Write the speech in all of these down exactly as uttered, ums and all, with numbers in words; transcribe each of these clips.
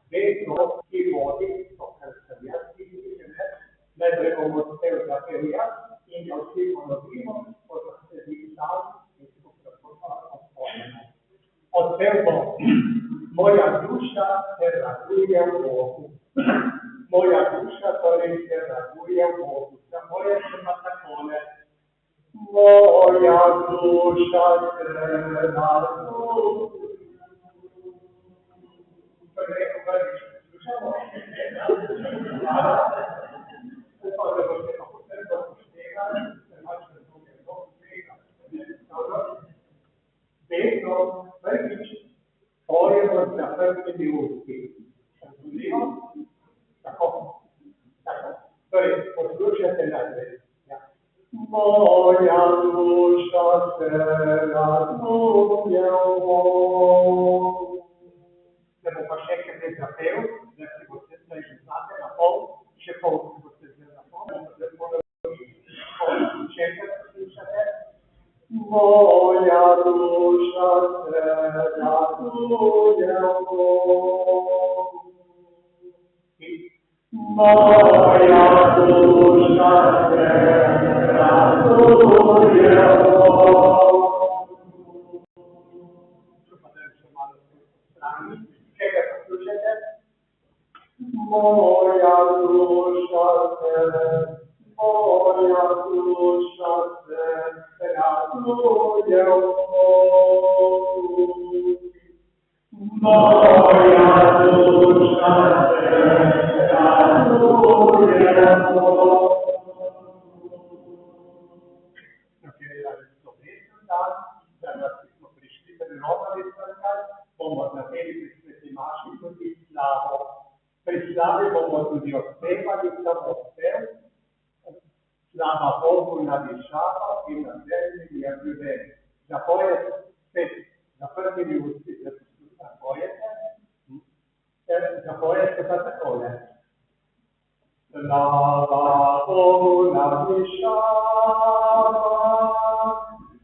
Vedno i voti, tocca saber, mentre con vostè la teoria, in el secondo primo, cosa se dice, e si può trasformare con forma. Osservo, moja duša se raduje u Bogu. Moja duša, torej, se raduje u Bogu. Za moja se patakole. Moja duša se raduje. Vedno prvič pojemo za prvi minuti. Razumemo? Tako. Tako. Torej, poslušajte najprej. Ja. Moja duša se raduje u Bogu. Da bo pa še enkrat zapel, da si boste zdaj že znate na pol, še pol si boste zdaj na pol, da boste morali še enkrat poslušate. Moja duša se raduje u Bogu. Moja duša se raduje u Bogu. Moja duša se, moja duša se raduje u Bogu. Moja duša se raduje u Bogu. Znači, da smo prišli pred Roman Istarka, bomo zapeli pri Sveti Maši tudi slavo. Pri slavi bomo tudi ospevali samo ospev. Slava Bogu na višavah in na zemlji mir ljudem. Zapojete spet, zaprtimi usti, da poslušate, zapojete. Ter zapojete pa takole. Slava Bogu na višavah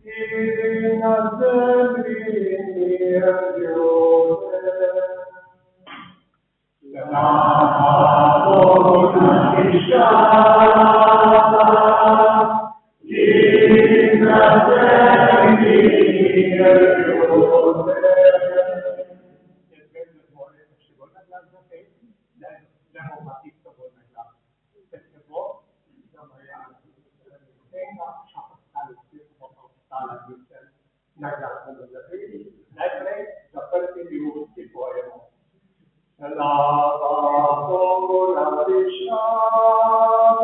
in na zemlji mir ljudem. Slava Bogu na višavah in na zemlji mir ljudem. Najglasno bomo zapeli, najprej zaprtimi usti pojemo. Slava Bogu na višavah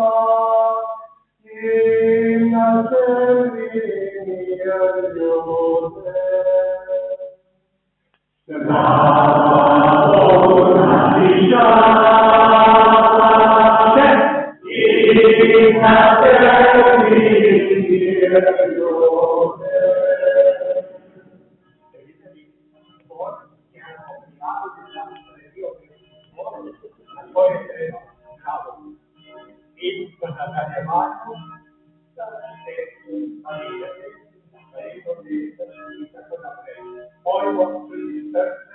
in na zemlji mir ljudem. Slava Bogu na višavah in na zemlji mir ljudem. In v nadaljevanju, da se zavedate, da je to in tako naprej. Pojmo tudi srce,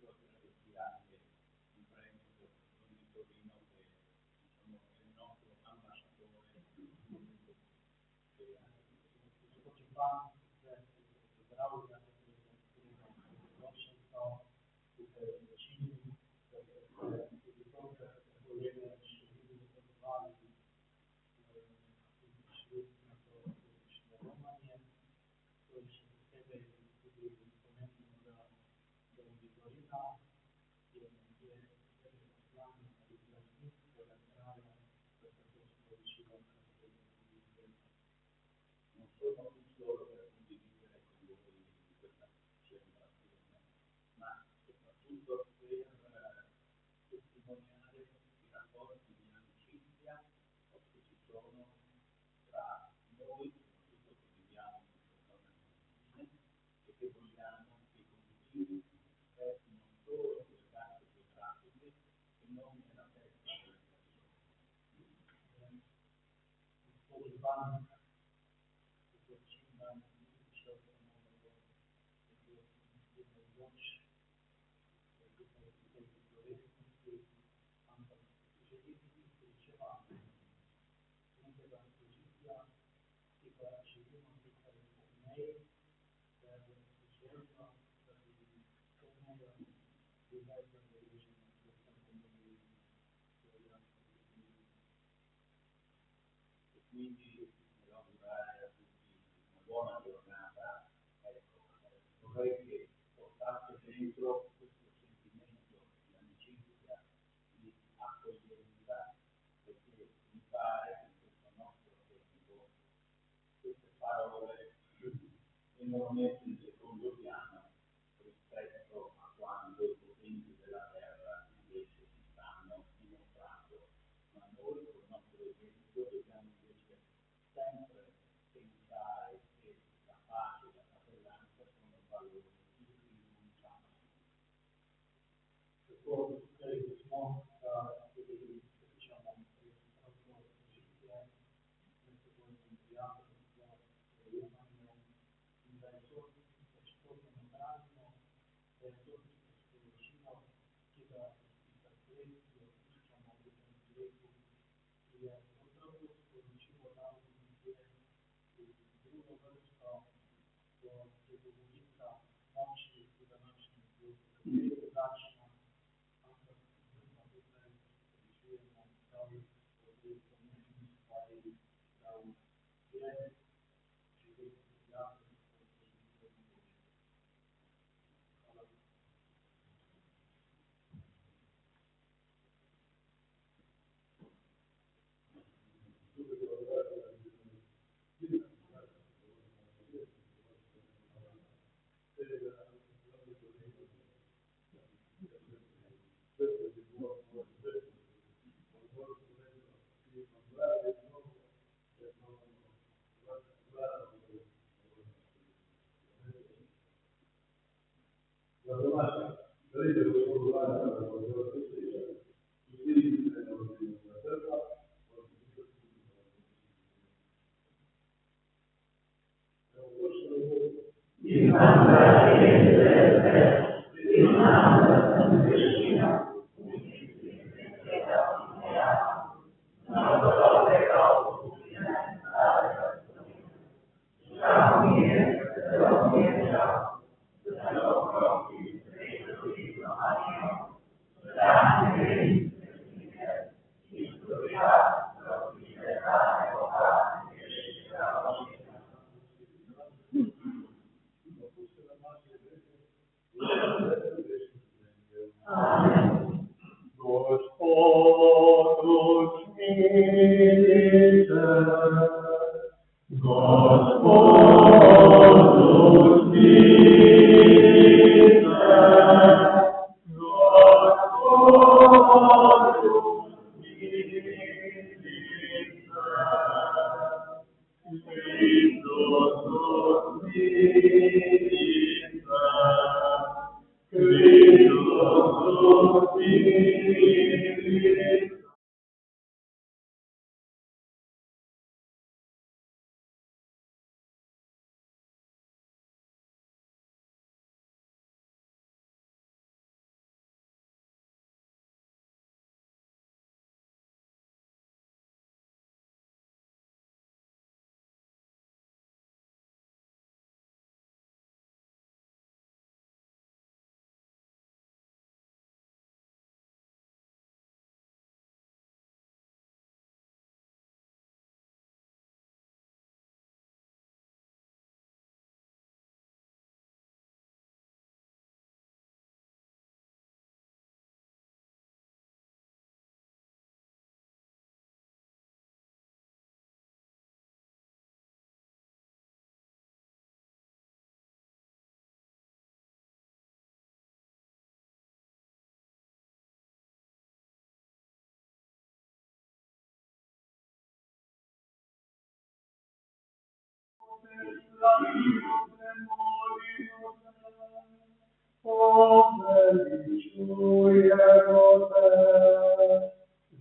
Io credo sia anche un premio per noi di Torino che, diciamo, è il nostro ambasciatore. Non sono qui solo per condividere con voi questa celebrazione, ma soprattutto per, eh, testimoniare i rapporti di amicizia che ci sono tra noi, soprattutto che viviamo in questa zona di confine e che vogliamo che continui, eh, non solo sulle carte geografiche e non nella testa delle persone. E quindi voglio augurare a tutti una buona giornata. Ecco, eh, vorrei che portasse dentro questo sentimento di amicizia, di accoglienza, perché mi pare che in questo nostro tempo queste parole vengono messe in secondo piano rispetto a quanto i potenti della terra invece si stanno dimostrando. Ma noi, col nostro esempio, dobbiamo invece sempre pensare che la pace e la fratellanza sono valori irrinunciabili. Questo, diciamo,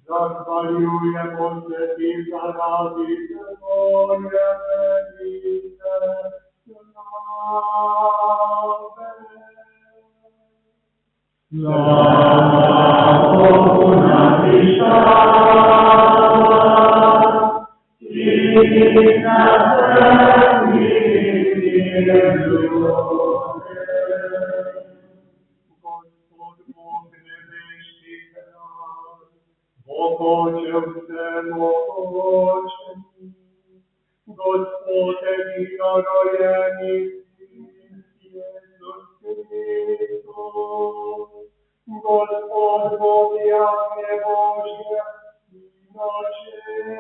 Zahvaljujemo se ti zaradi tvoje velike slave. Slava Bogu na viša, i na zemlji mir. Gospod Bog nebeški, Kralj, Bog Oče vsemogočni, Gospod edino rojeni, Isus Hristos, Gospod Bog, Jahve Božja, sinočeto.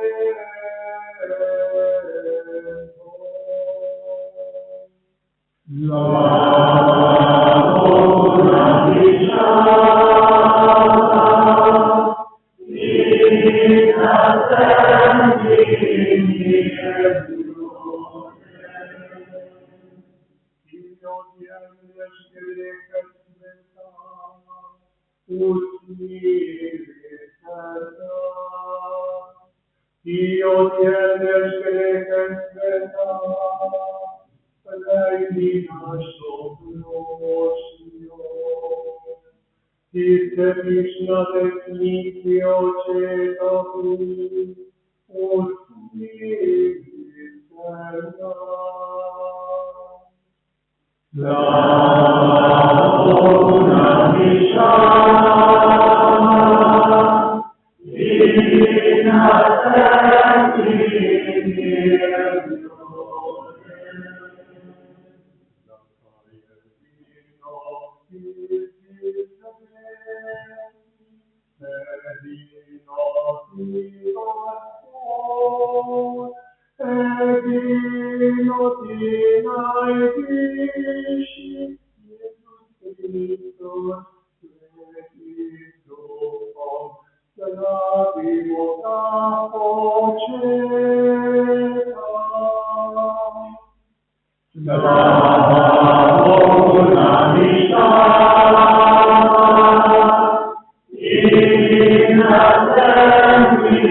Ti odjemneš grehe sveta, primi našu prošnju. Ti sediš na desnici Očetovi, usmiri se nas. Slava Bogu na viša, i na zemlji mir. Edino ti, Gospod, edino ti najviši, Isus Hristos, Svetim Duhom, slavimo ga Očeta. Slava Bogu na viša, i na zemlji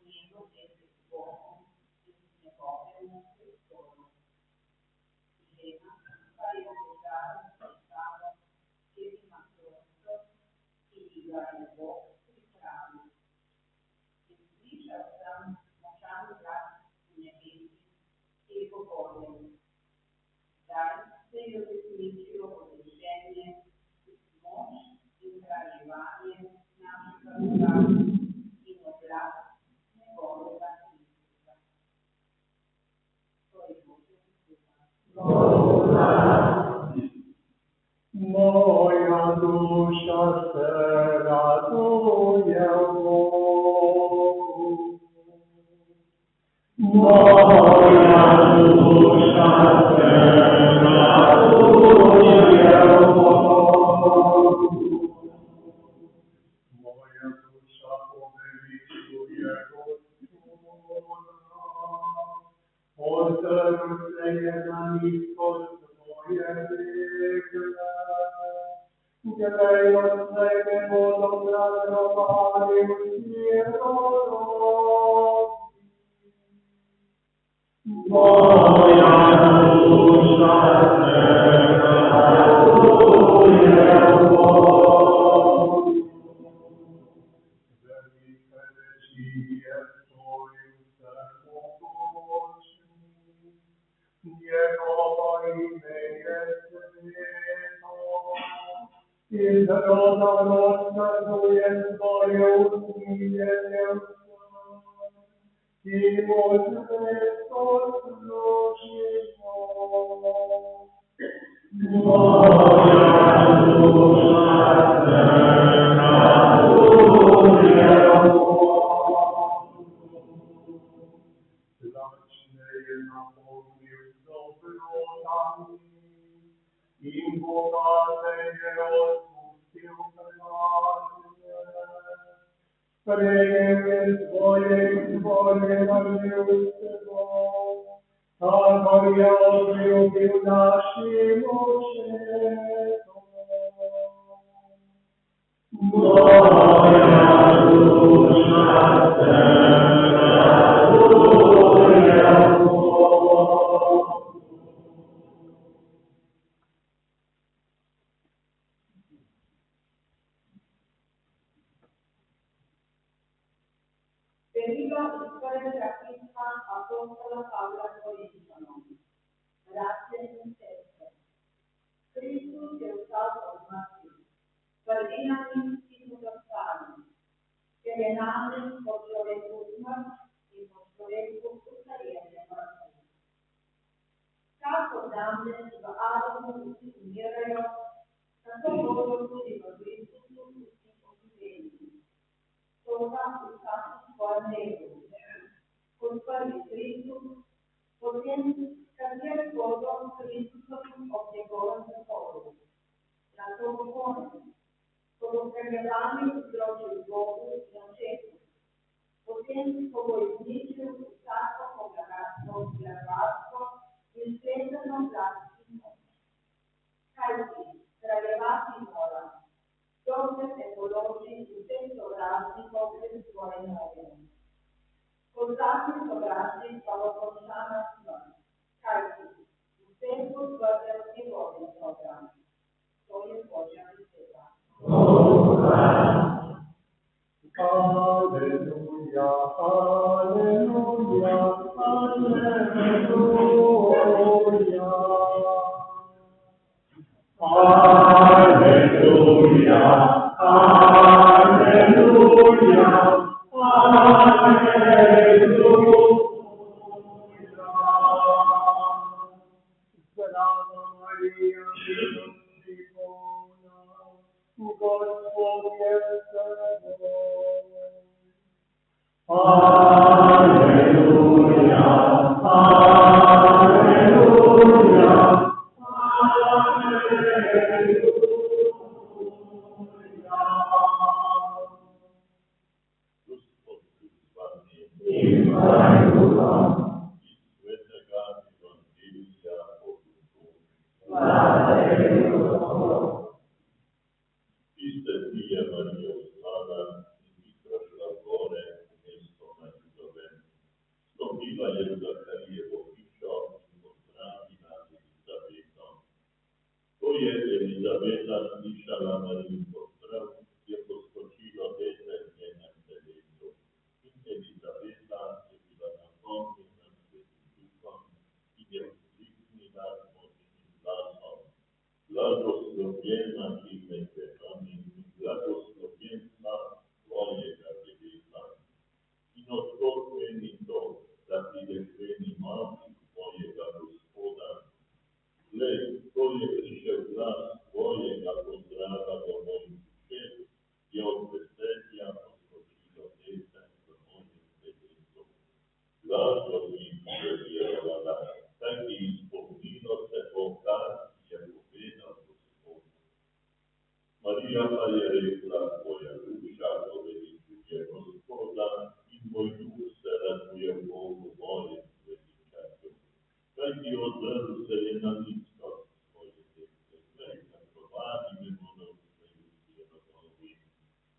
mir. Moja duša se raduje u Bogu. Moja duša se raduje u Bogu. Moja duša poveličuje Gospoda. Osrce je na nisko svoje vegle, grejno se vodom razrovali u siroti. Moja duša se raduje u Bogu. Velika reči je to i u svemu moćni. Njegovo ime je sveto. Iz roda u rod ukazuje svoje usmiljenje u stvari i mu sveto služimo. Moja duša se raduje u Bogu. Zračne je napunil s dobrotami, in bogate je otpustil prazne. Sprejel je svoje izvoljeno ljudstvo, kakor je obljubil našim očetom. Moja duša se raduje u Bogu. Veriga iz prvega pisma apostola Pavla Korinčanom. Braće in sestre, Hristos je vstal od mrtvih, prvi na njih, ki so zastali, ker je namreč po človeku smrt in po človeku vstajenje mrtvih. Kakor namreč v Adamu vsi umirajo, tako bodo tudi v Kristusu vsi oživeli. Toda vsak v svojem redu. Kot prvi Kristus, potem, kateri bodo s Kristusovim ob njegovem prihodu. Nato bo konec, ko bo kraljevanje izročil Bogu in očetu. Potem, ko bo izničil vsako poglavarstvo, vladavstvo in sleherno oblast in moč. Kajti kraljevati mora, dokler ne položi vseh sovražnikov pred svoje noge. Ko zadnji sovražnik pa bo končana smrt, kajti vse bo zvrgel njegovim nogam. To je Božja beseda. Aleluja, aleluja, aleluja. Aleluja, aleluja, aleluja. Zdravo Marija, milosti polna, Gospod je s teboj. Aleluja, aleluja, aleluja.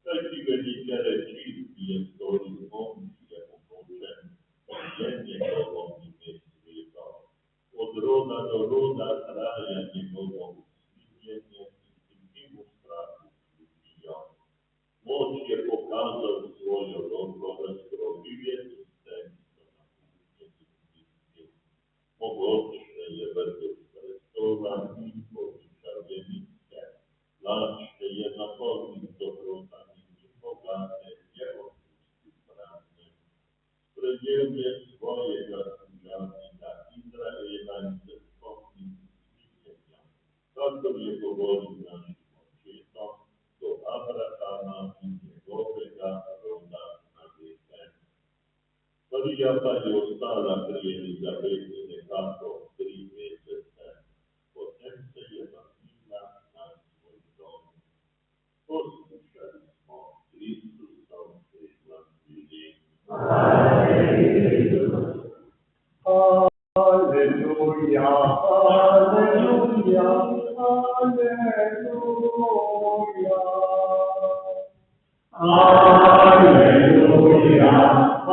Kajti velike reči, ki je stori končije pomočen, pa je njegovo ime sveto. Od roda do roda traja njegovo usmiljenje i stigim u strahu služio. Moć je pokazal svojo roko, razkrovil je sistemstvo na ugljenim misli. Mogoće je vrgel s prestola i povišal je niske. Lašće je napolnil dobrotami i bogate je opustil prazne. Sprejel je svojega služabnika Izraela i se spomnil usmiljenja. Tako je govoril našim očetom, do Abrahama i njegovega roda na veke. Marija pa je ostala pri Elizabeti nekako tri mesece, potem se je vrnila na svoj dom. Poslušali smo Kristusov evangelij. Aleluja, aleluja, aleluja. Aleluja, aleluja, aleluja.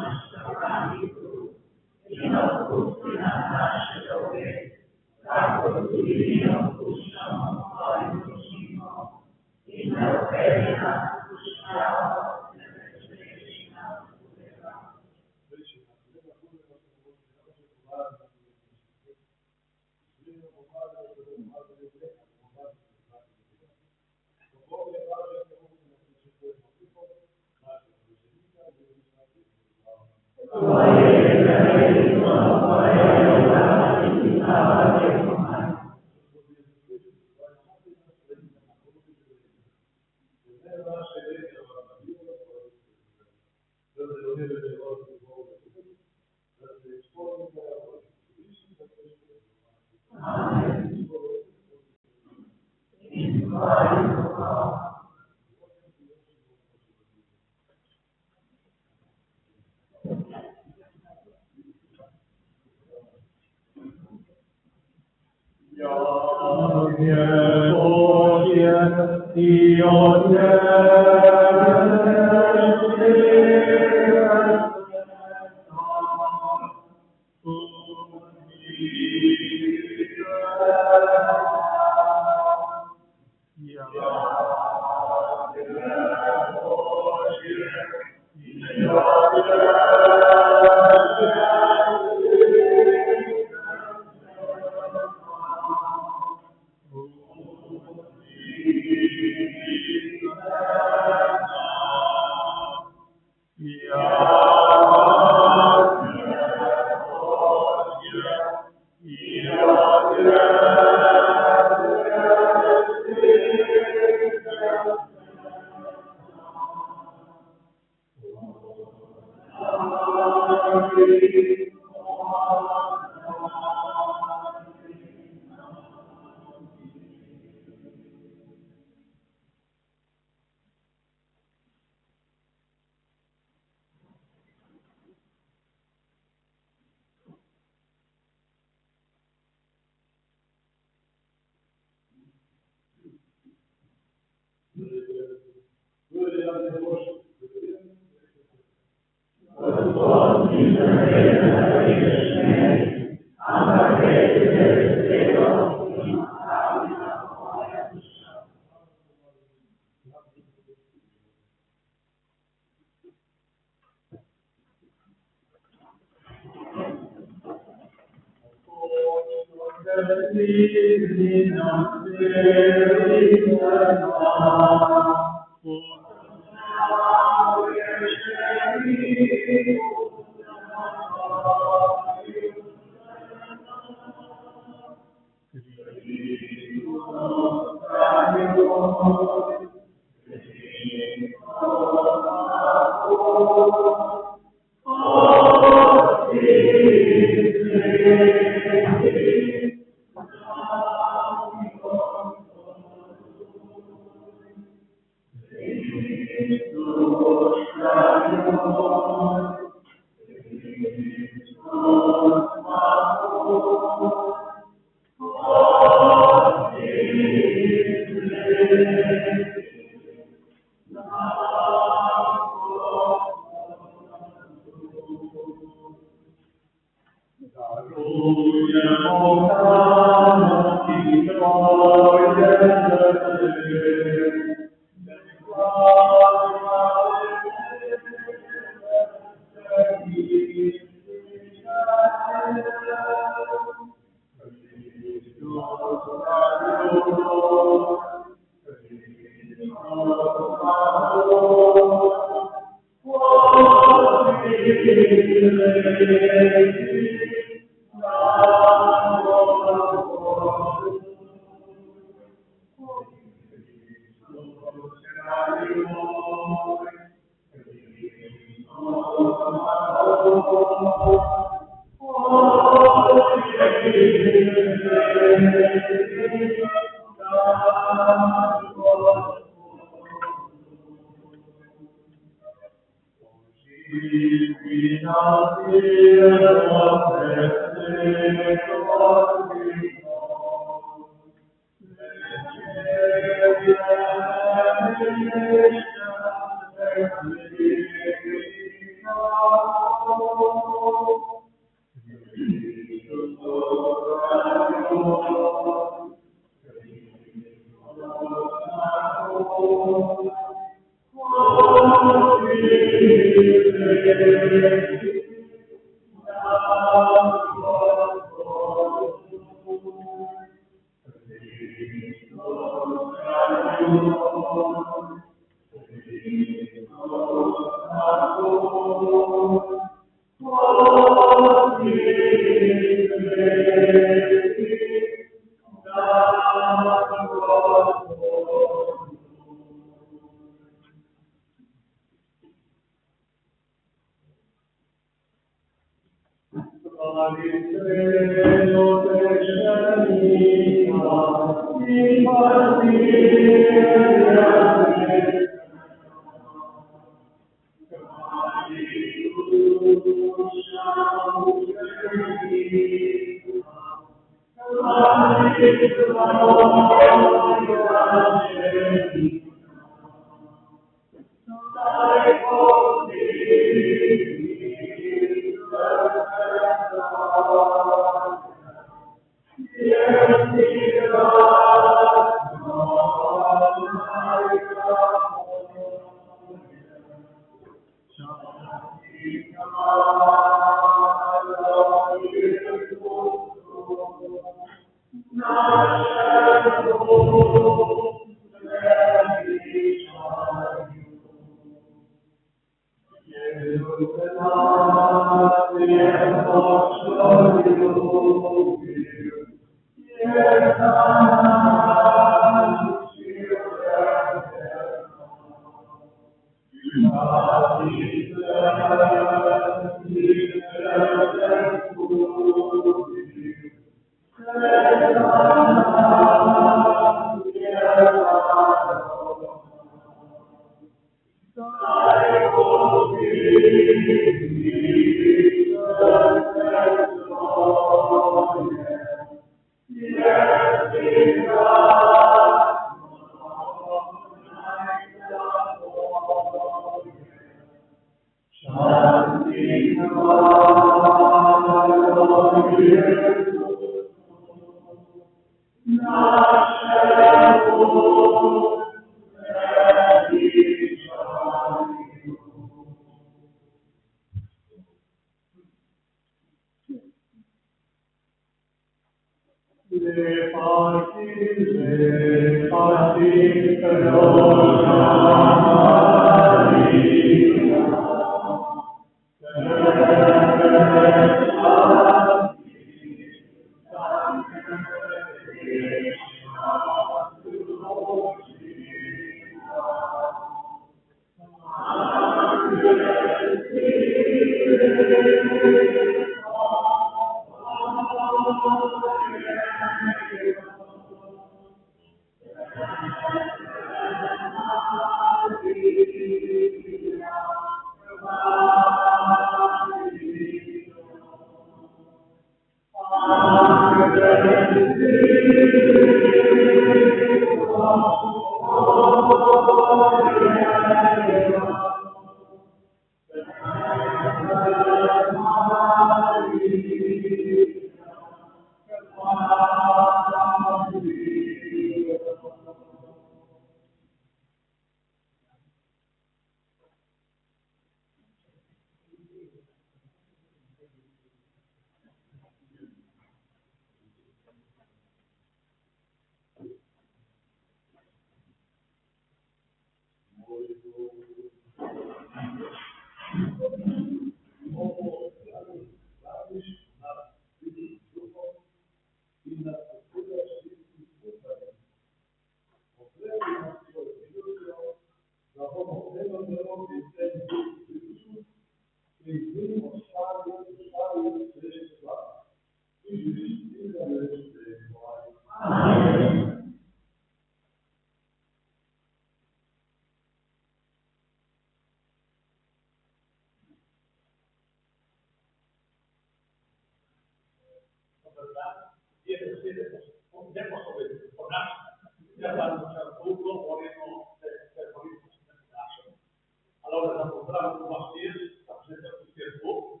Allora, da comprare un Mercedes, sta facendo tutti e due,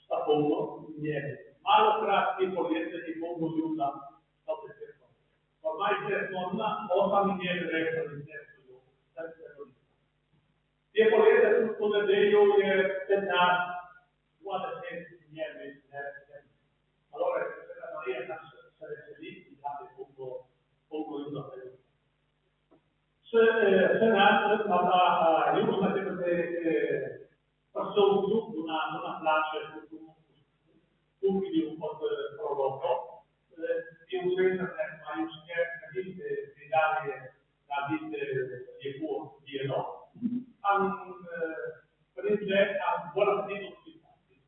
sta poco, niente. Ma lo tra tipo niente di poco di una, sta per caso. Ormai per fortuna, cosa mi viene adesso di terzo io, senza io. Tipo niente, tutto del meglio che per dare, guarda che niente, niente. Allora, se la Maria saresse lì, mi dà poco, poco aiuto a te. Se, eh, se n'altro, ma, ma, eh, io non sapevo che, eh, passò un, una, una place, un, un, un, un prodotto, eh, io senza, eh, ma io scherzo, capite, mi dà le, la vita di puro, di no? Ha un, eh, per il genere, ha un buon appetito tutti quanti.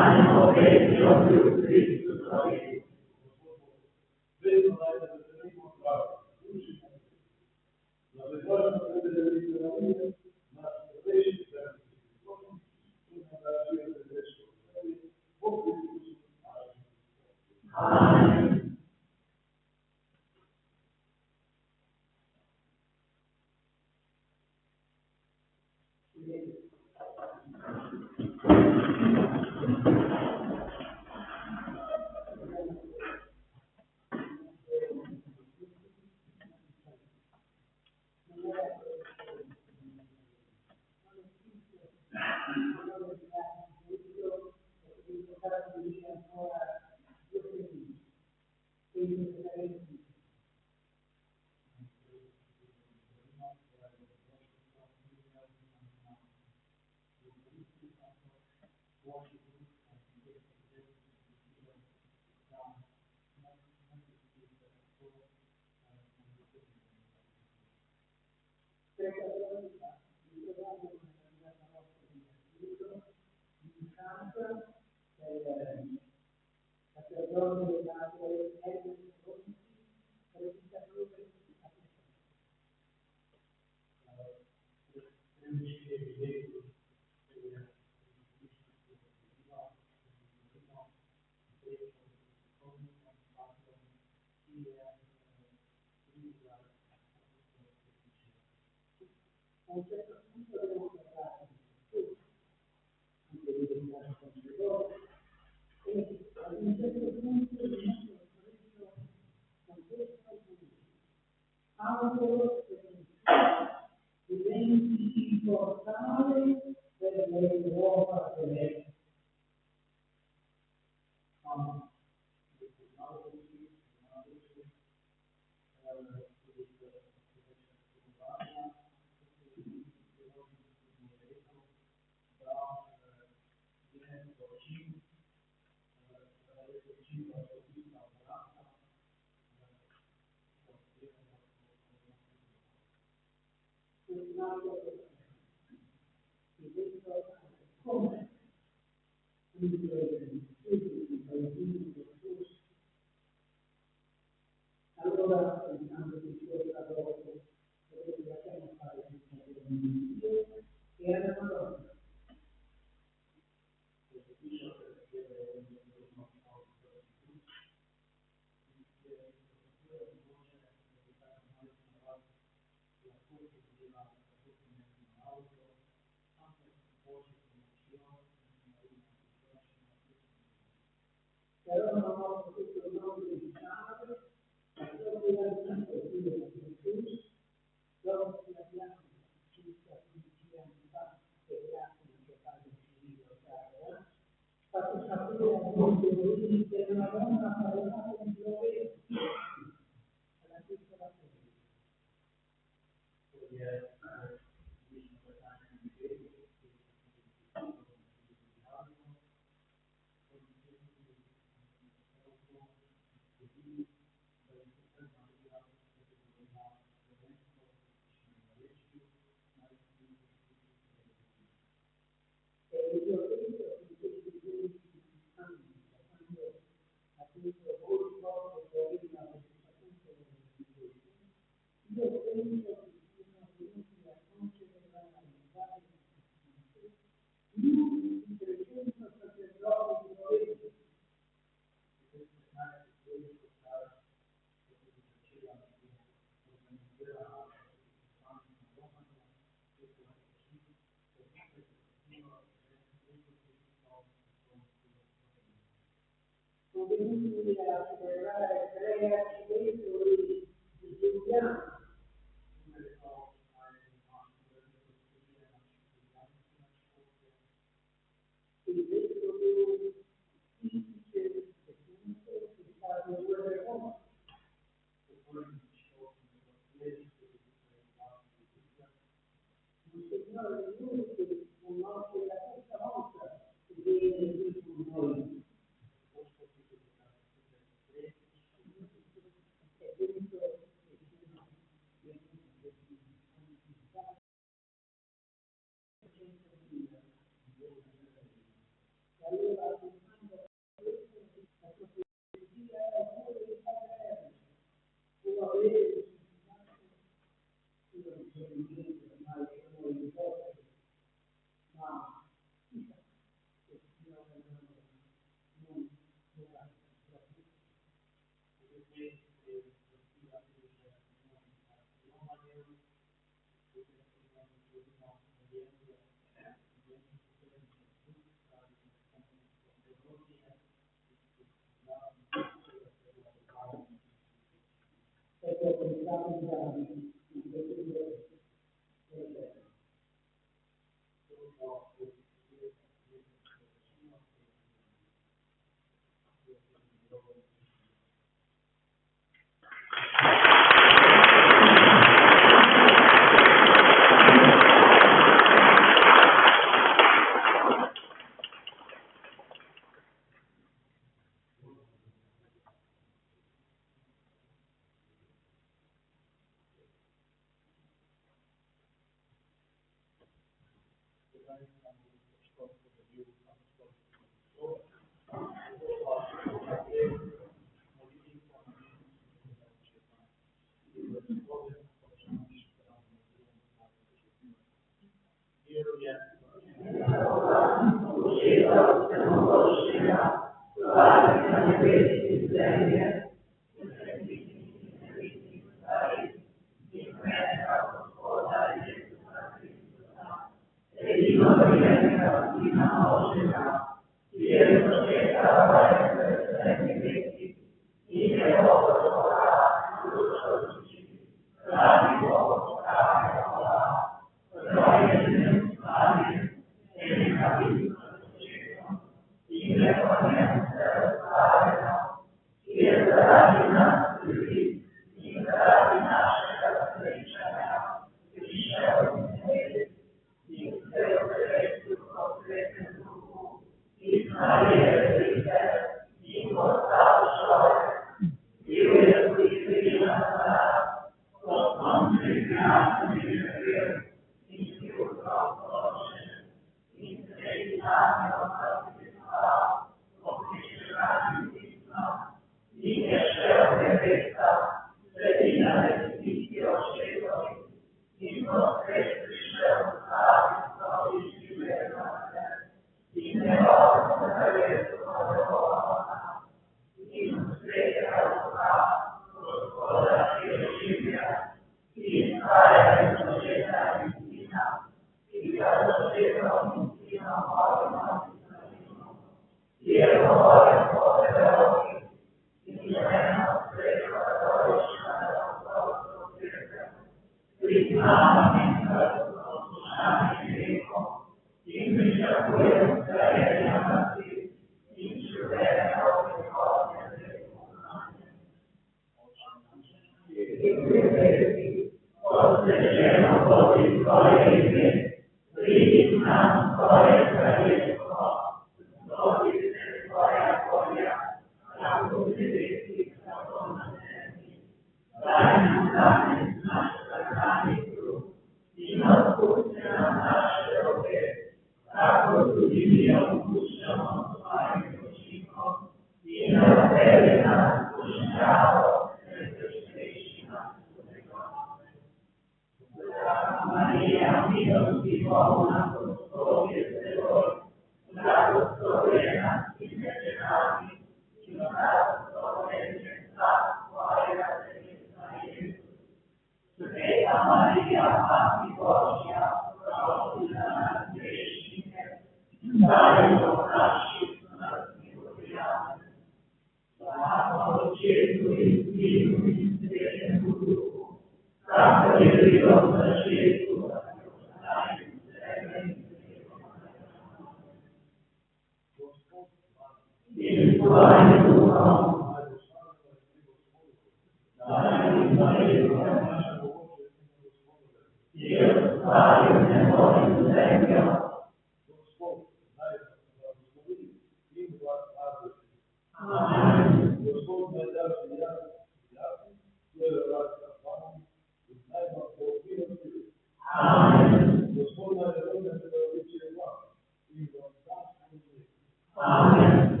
Amen.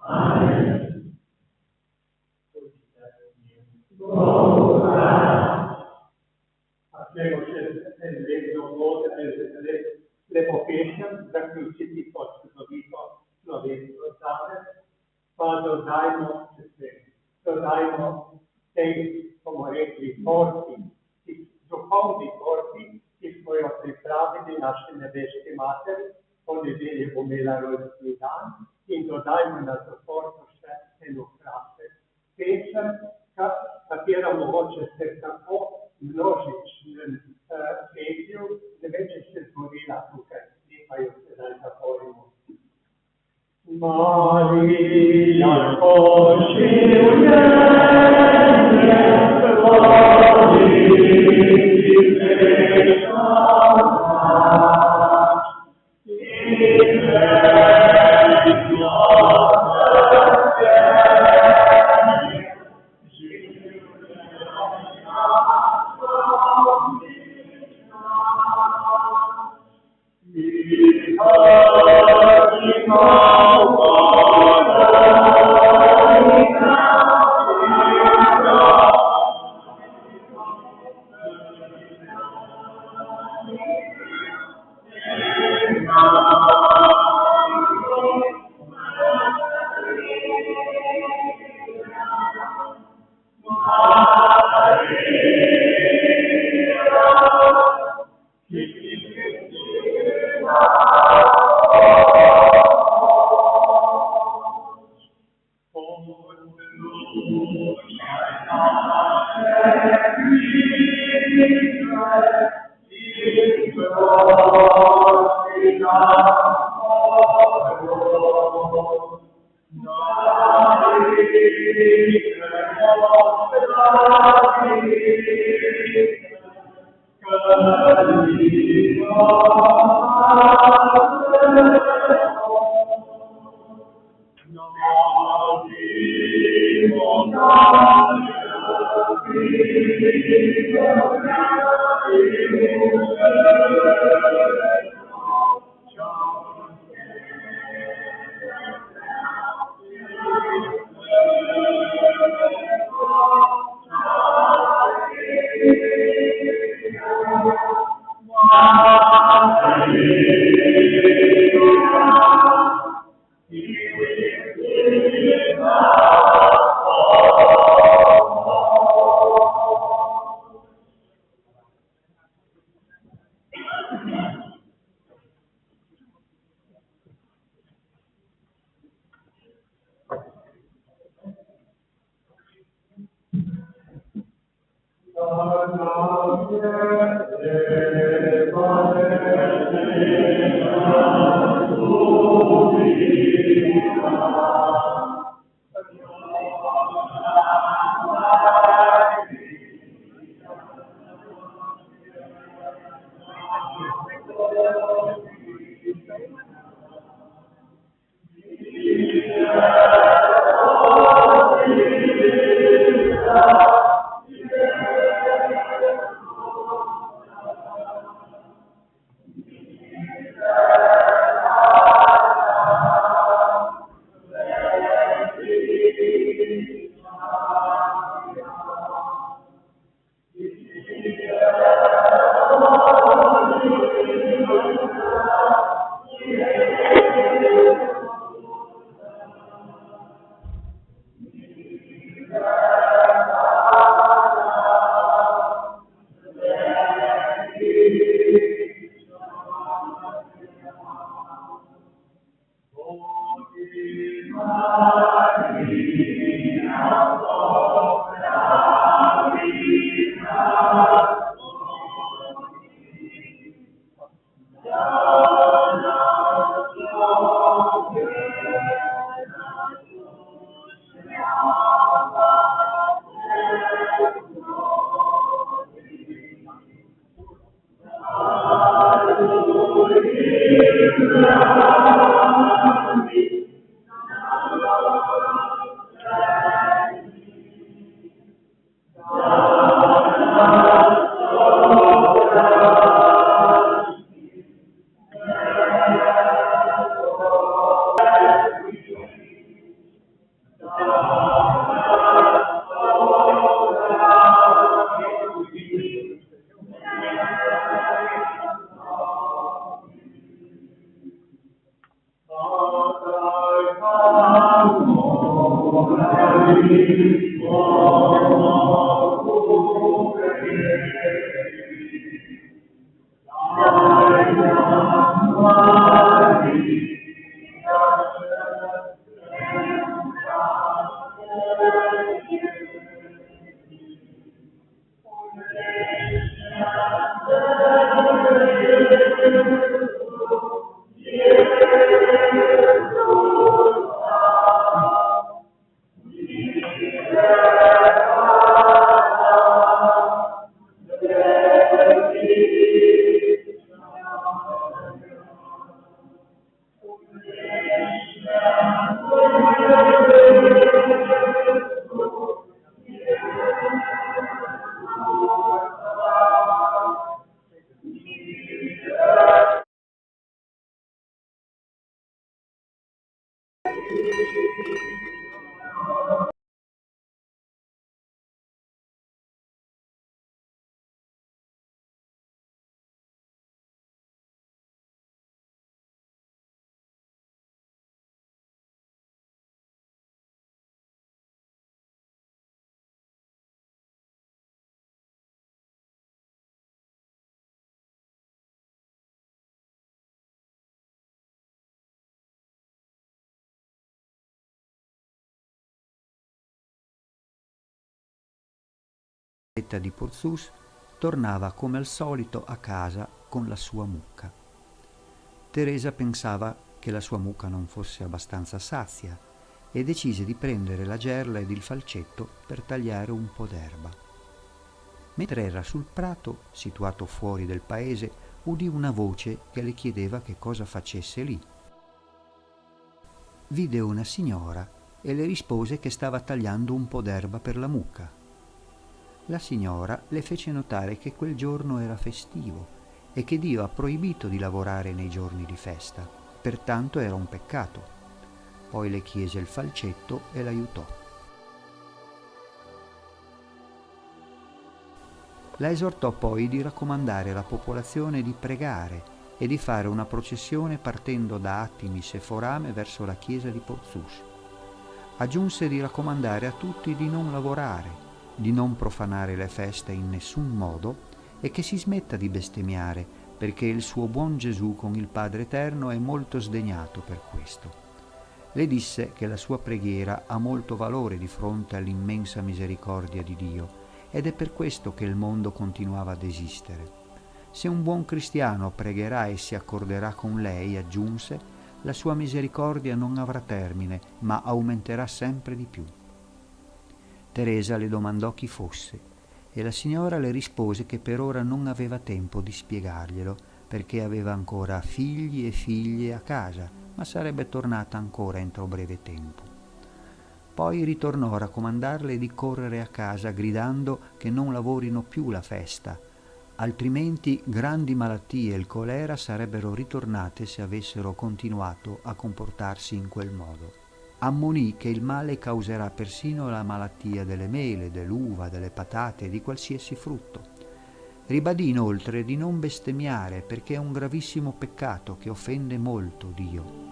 Amen. Amen. Zaključiti točku za vico, Slovensko zdravje, pa dodajmo, dodajmo tej bomo rekli, torti, ki, duhovni torti, ki smo jo pripravili naši nebeški materi, ko nedelje bo imela rojstni dan, in dodajmo na to torto še en okrasek, pesem, ka-, katera mogoče se tako množičnem, eh, petju, ne vem, če se je zgodila tukaj, mi pa jo sedaj zapojemo. Marija, ko življenje Detta di Porzus tornava come al solito a casa con la sua mucca. Teresa pensava che la sua mucca non fosse abbastanza sazia e decise di prendere la gerla ed il falcetto per tagliare un po' d'erba. Mentre era sul prato, situato fuori del paese, udì una voce che le chiedeva che cosa facesse lì. Vide una signora e le rispose che stava tagliando un po' d'erba per la mucca. La signora le fece notare che quel giorno era festivo e che Dio ha proibito di lavorare nei giorni di festa, pertanto era un peccato. Poi le chiese il falcetto e l'aiutò. La esortò poi di raccomandare alla popolazione di pregare e di fare una processione partendo da Atimis e Forame verso la chiesa di Porzus. Aggiunse di raccomandare a tutti di non lavorare, di non profanare le feste in nessun modo e che si smetta di bestemmiare, perché il suo buon Gesù con il Padre Eterno è molto sdegnato per questo. Le disse che la sua preghiera ha molto valore di fronte all'immensa misericordia di Dio, ed è per questo che il mondo continuava ad esistere. Se un buon cristiano pregherà e si accorderà con lei, aggiunse, la sua misericordia non avrà termine, ma aumenterà sempre di più. Teresa le domandò chi fosse e la signora le rispose che per ora non aveva tempo di spiegarglielo, perché aveva ancora figli e figlie a casa, ma sarebbe tornata ancora entro breve tempo. Poi ritornò a raccomandarle di correre a casa gridando che non lavorino più la festa, altrimenti grandi malattie e il colera sarebbero ritornate se avessero continuato a comportarsi in quel modo. Ammonì che il male causerà persino la malattia delle mele, dell'uva, delle patate e di qualsiasi frutto. Ribadì inoltre di non bestemmiare, perché è un gravissimo peccato che offende molto Dio.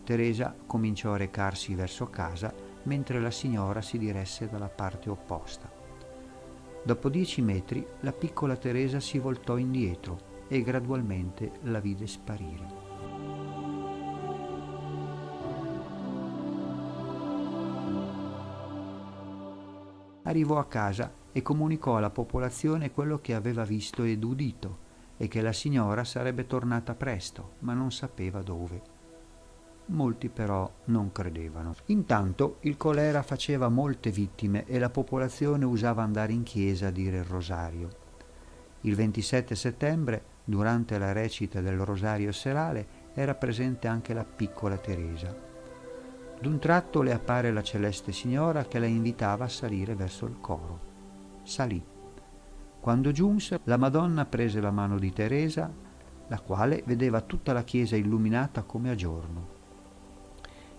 Teresa cominciò a recarsi verso casa, mentre la signora si diresse dalla parte opposta. Dopo dieci metri la piccola Teresa si voltò indietro e gradualmente la vide sparire. Arrivò a casa e comunicò alla popolazione quello che aveva visto ed udito e che la signora sarebbe tornata presto, ma non sapeva dove. Molti però non credevano. Intanto il colera faceva molte vittime e la popolazione usava andare in chiesa a dire il rosario. Il ventisette settembre, durante la recita del rosario serale, era presente anche la piccola Teresa. D'un tratto le appare la celeste signora che la invitava a salire verso il coro. Salì. Quando giunse, la Madonna prese la mano di Teresa, la quale vedeva tutta la chiesa illuminata come a giorno.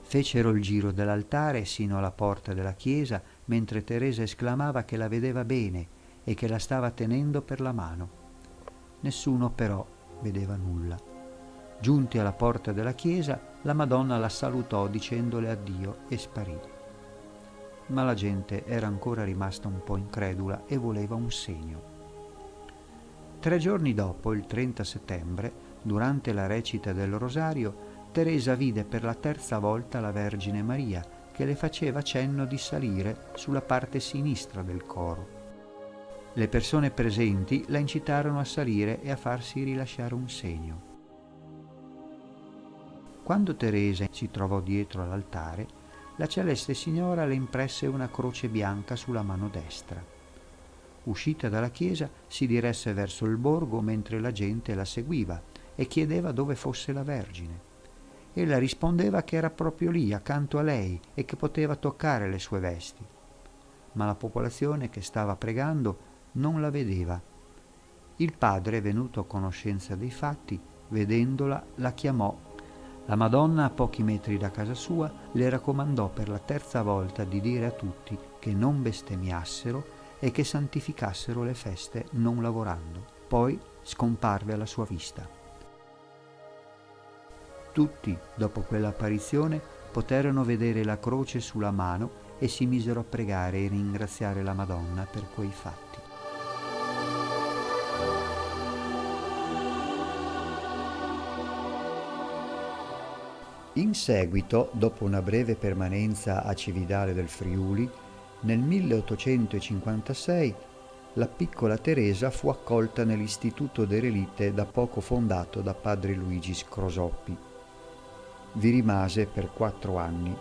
Fecero il giro dell'altare sino alla porta della chiesa, mentre Teresa esclamava che la vedeva bene e che la stava tenendo per la mano. Nessuno però vedeva nulla. Giunti alla porta della chiesa, la Madonna la salutò dicendole addio e sparì. Ma la gente era ancora rimasta un po' incredula e voleva un segno. Tre giorni dopo, il trenta settembre, durante la recita del rosario, Teresa vide per la terza volta la Vergine Maria che le faceva cenno di salire sulla parte sinistra del coro. Le persone presenti la incitarono a salire e a farsi rilasciare un segno. Quando Teresa si trovò dietro all'altare, la celeste signora le impresse una croce bianca sulla mano destra. Uscita dalla chiesa, si diresse verso il borgo mentre la gente la seguiva e chiedeva dove fosse la Vergine. Ella rispondeva che era proprio lì, accanto a lei, e che poteva toccare le sue vesti. Ma la popolazione che stava pregando non la vedeva. Il padre, venuto a conoscenza dei fatti, vedendola, la chiamò. La Madonna, a pochi metri da casa sua, le raccomandò per la terza volta di dire a tutti che non bestemmiassero e che santificassero le feste non lavorando. Poi scomparve alla sua vista. Tutti, dopo quella apparizione, poterono vedere la croce sulla mano e si misero a pregare e ringraziare la Madonna per quei fatti. In seguito, dopo una breve permanenza a Cividale del Friuli, nel milleottocentocinquantasei la piccola Teresa fu accolta nell'istituto derelite da poco fondato da padre Luigi Scrosoppi. Vi rimase per quattro anni.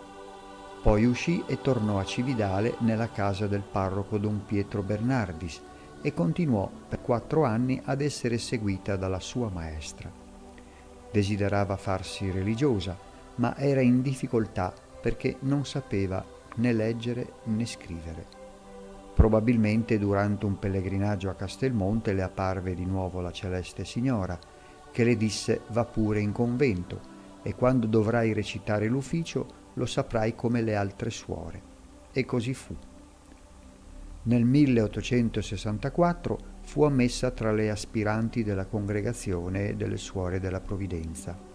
Poi uscì e tornò a Cividale nella casa del parroco don Pietro Bernardis e continuò per quattro anni ad essere seguita dalla sua maestra. Desiderava farsi religiosa, ma era in difficoltà perché non sapeva né leggere né scrivere. Probabilmente durante un pellegrinaggio a Castelmonte le apparve di nuovo la celeste signora, che le disse: "Va pure in convento, e quando dovrai recitare l'ufficio lo saprai come le altre suore." E così fu. Nel milleottocentosessantaquattro fu ammessa tra le aspiranti della congregazione delle Suore della Provvidenza.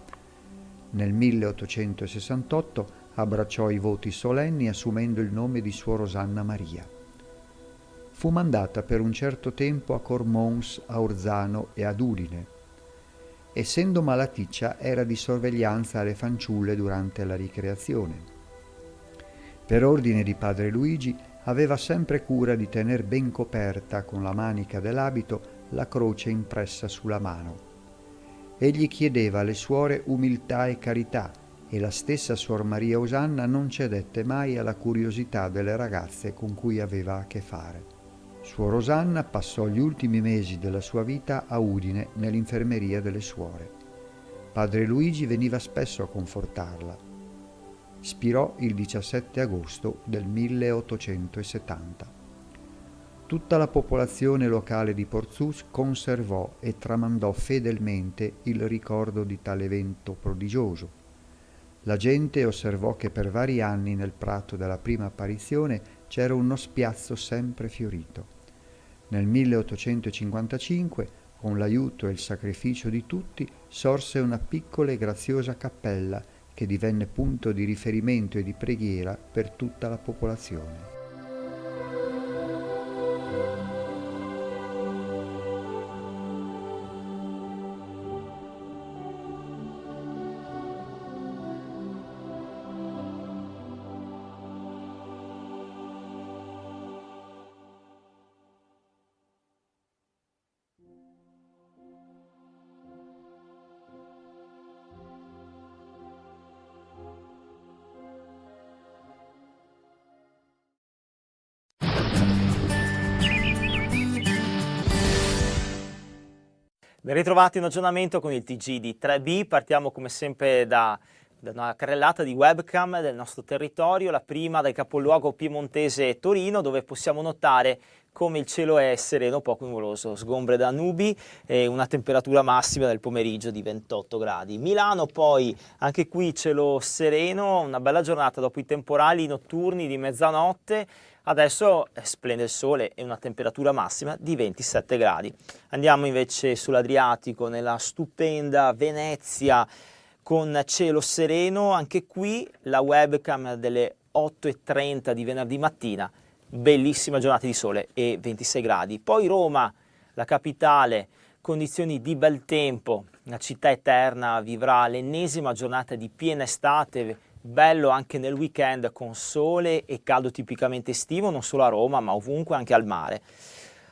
Nel milleottocentosessantotto abbracciò i voti solenni assumendo il nome di Suor Osanna Maria. Fu mandata per un certo tempo a Cormons, a Orzano e ad Udine. Essendo malaticcia, era di sorveglianza alle fanciulle durante la ricreazione. Per ordine di padre Luigi, aveva sempre cura di tener ben coperta con la manica dell'abito la croce impressa sulla mano. Egli chiedeva alle suore umiltà e carità, e la stessa Suor Maria Osanna non cedette mai alla curiosità delle ragazze con cui aveva a che fare. Suor Osanna passò gli ultimi mesi della sua vita a Udine, nell'infermeria delle suore. Padre Luigi veniva spesso a confortarla. Spirò il diciassette agosto del milleottocentosettanta. Tutta la popolazione locale di Porzus conservò e tramandò fedelmente il ricordo di tale evento prodigioso. La gente osservò che per vari anni nel prato della prima apparizione c'era uno spiazzo sempre fiorito. Nel milleottocentocinquantacinque, con l'aiuto e il sacrificio di tutti, sorse una piccola e graziosa cappella che divenne punto di riferimento e di preghiera per tutta la popolazione. Ben ritrovati in aggiornamento con il T G di tre B. Partiamo come sempre da, da una carrellata di webcam del nostro territorio, la prima dal capoluogo piemontese Torino, dove possiamo notare come il cielo è sereno, poco nuvoloso, sgombre da nubi e una temperatura massima del pomeriggio di ventotto gradi. Milano poi, anche qui cielo sereno, una bella giornata dopo i temporali notturni di mezzanotte. Adesso eh, splende il sole e una temperatura massima di ventisette gradi. Andiamo invece sull'Adriatico, nella stupenda Venezia, con cielo sereno. Anche qui la webcam delle otto e trenta di venerdì mattina. Bellissima giornata di sole e ventisei gradi. Poi Roma, la capitale, condizioni di bel tempo. La città eterna vivrà l'ennesima giornata di piena estate, bello anche nel weekend con sole e caldo tipicamente estivo, non solo a Roma ma ovunque, anche al mare.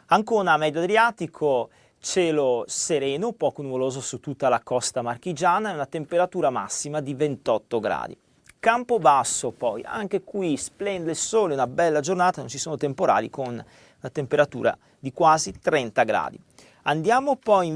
Ancona, Medio Adriatico, cielo sereno, poco nuvoloso su tutta la costa marchigiana e una temperatura massima di ventotto gradi. Campobasso poi, anche qui splende il sole, una bella giornata, non ci sono temporali, con una temperatura di quasi trenta gradi. Andiamo poi in